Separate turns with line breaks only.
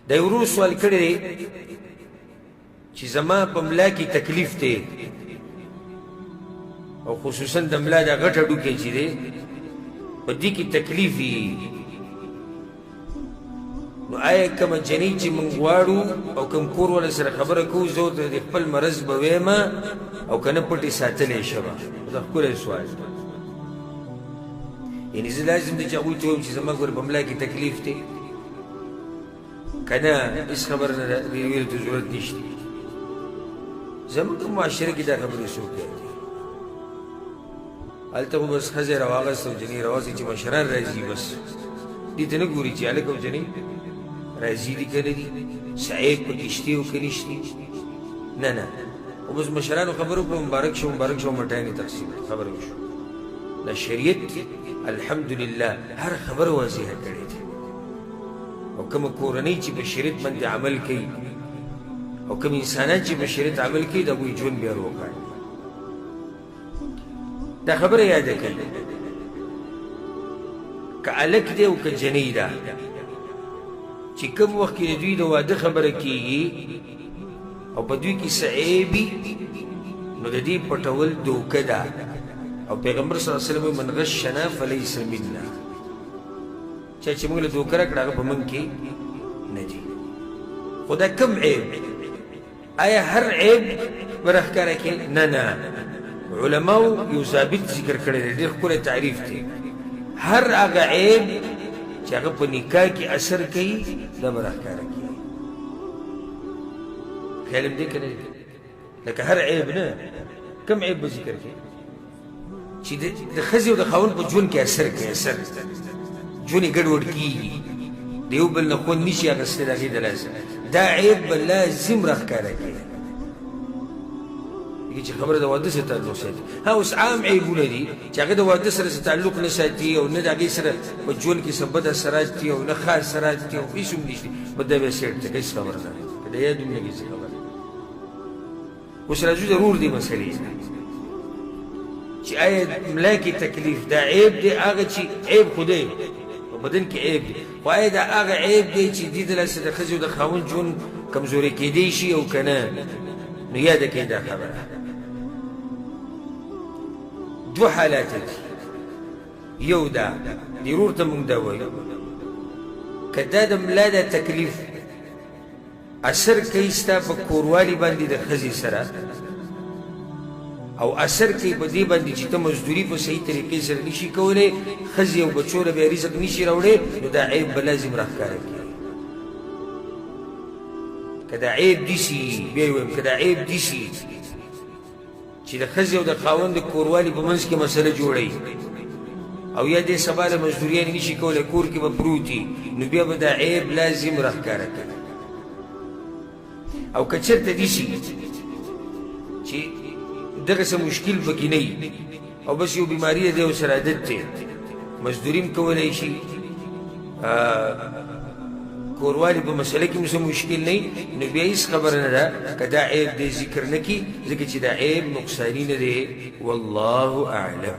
دا یو ورور سوال کړی دی چې زما په ملا کې تکلیف دی، او خصوصا د ملا دا غټه هډوکی چې دی په دې کې تکلیف وي، نو آیا کومه جنۍ چې موږ غواړو او کوم کور والا سره خبره کوو، زه ورته د خپل مرض به وایم او که نه پټې ساتلی شم؟ دا ښکلی سوال دی. یعنې زه لازم دی چې هغوی ته ووایم چې زما ګوره په ملا کې تکلیف دی، که نه هېڅ خبره نه ده، دې ویلو ته ضرورت نشته. زموږ په معاشره کې دا خبرې څوک کوي؟ هلته خو بس ښځې راواغسته او جنۍ راواغسته چې مشران راځي، بس دې ته نه ګوري چې هلک او جنۍ راضي دي که نه دي، څه عیب پکې شته او که نشته. نه نه، خو بس مشرانو خبره وکړه، مبارک شو مبارک شو، مټایان یې تقسیم کړې، خبره وشوه. دا شریعت الحمدلله هر خبره واضحه کړې ده، او کومه کورنۍ چې په شریعت باندې عمل کوي او کوم انسانان چې په شریعت عمل کوي، د هغوی ژوند بیا روښانه. دا خبره یاده کړئ، که هلک دی او که جنۍ ده، چې کوم وخت کې د دوی د واده خبره کیږي او په دوی کې څه عیب وي، نو د دې پټول دوکه ده. او پیغمبر صلی الله علیه وسلم من غشنا فلیس منا، چا چې موږ له دوکه راکړه هغه په موږ کې نه دی. خو دا کوم عیب؟ آیا هر عیب به راښکاره کړي؟ نه نه، علماو یو ضابط ذکر کړی دی، ډېر ښکلی تعریف دی. هر هغه عیب چې هغه په نکاح کې اثر کوي دا به راښکاره کړي. خیال هم دی که نه دی؟ لکه هر عیب نه، کوم عیب به ذکر کړي چې د ښځې او د خاوند په ژوند کې اثر کوي، اثر ژوند یې ګډوډ کېږي، د یو بل نه خوند نشي اخیستی د هغې د لاسه، دا عیب به لازم راښکاره کړي، ځکه چې خبره د واده سره تعلق ساتي. ها اوس عام عیبونه دي چې هغه د واده سره څه تعلق نه ساتي او نه د هغې سره په ژوند کې څه بد اثرات دي او نه ښه اثرات دي او هېڅ هم نشته، بس دا بیا سیټ دی، هېڅ خبره نه ده، که د یاد هم نه کړي څه خبره. اوس راځو د ورور دې مسئلې ته چې آیا ملا کې تکلیف دا عیب دی؟ هغه چې عیب خو دی په بدن کې عیب دی، خو آیا دا هغه عیب دی چې دې د لاسه د ښځې او د خاوند ژوند کمزوری کېدی شي او که نه؟ نو یاده کړئ دا خبره، دوه حالات دي. یو دا دې ورور ته موږ دا وایو که دا د ملا دا تکلیف اثر کوي ستا په کوروالي باندې د ښځې سره، او اثر کوي په دې باندې چې ته مزدوري په صحیح طریقې سره نشي کولی، ښځې او بچو له بیا رزق نشي راوړی، نو دا عیب به لازم راښکاره کړي. که دا عیب دي سي، بیا یې وایم، که دا عیب دي سي چې د ښځې او د خاوند د کوروالي په منځ کې مسله جوړوي او یا دې سبا له مزدوریانې نشي کولی، کور کې به پروت وي، نو بیا به دا عیب لازم راښکاره کوي. او که چېرته داسې چې دغه څه مشکل پکې نه وي او بس یو بیماري ده، دی ورسره عادت دی، مزدوري هم کولی شي، کوروالي په مسله کې هم څه مشکل نه وي، نو بیا هېڅ خبره نه ده که دا عیب دی ذکر نه کړي، ځکه چې دا عیب نقصاني نه دی. والله اعلم.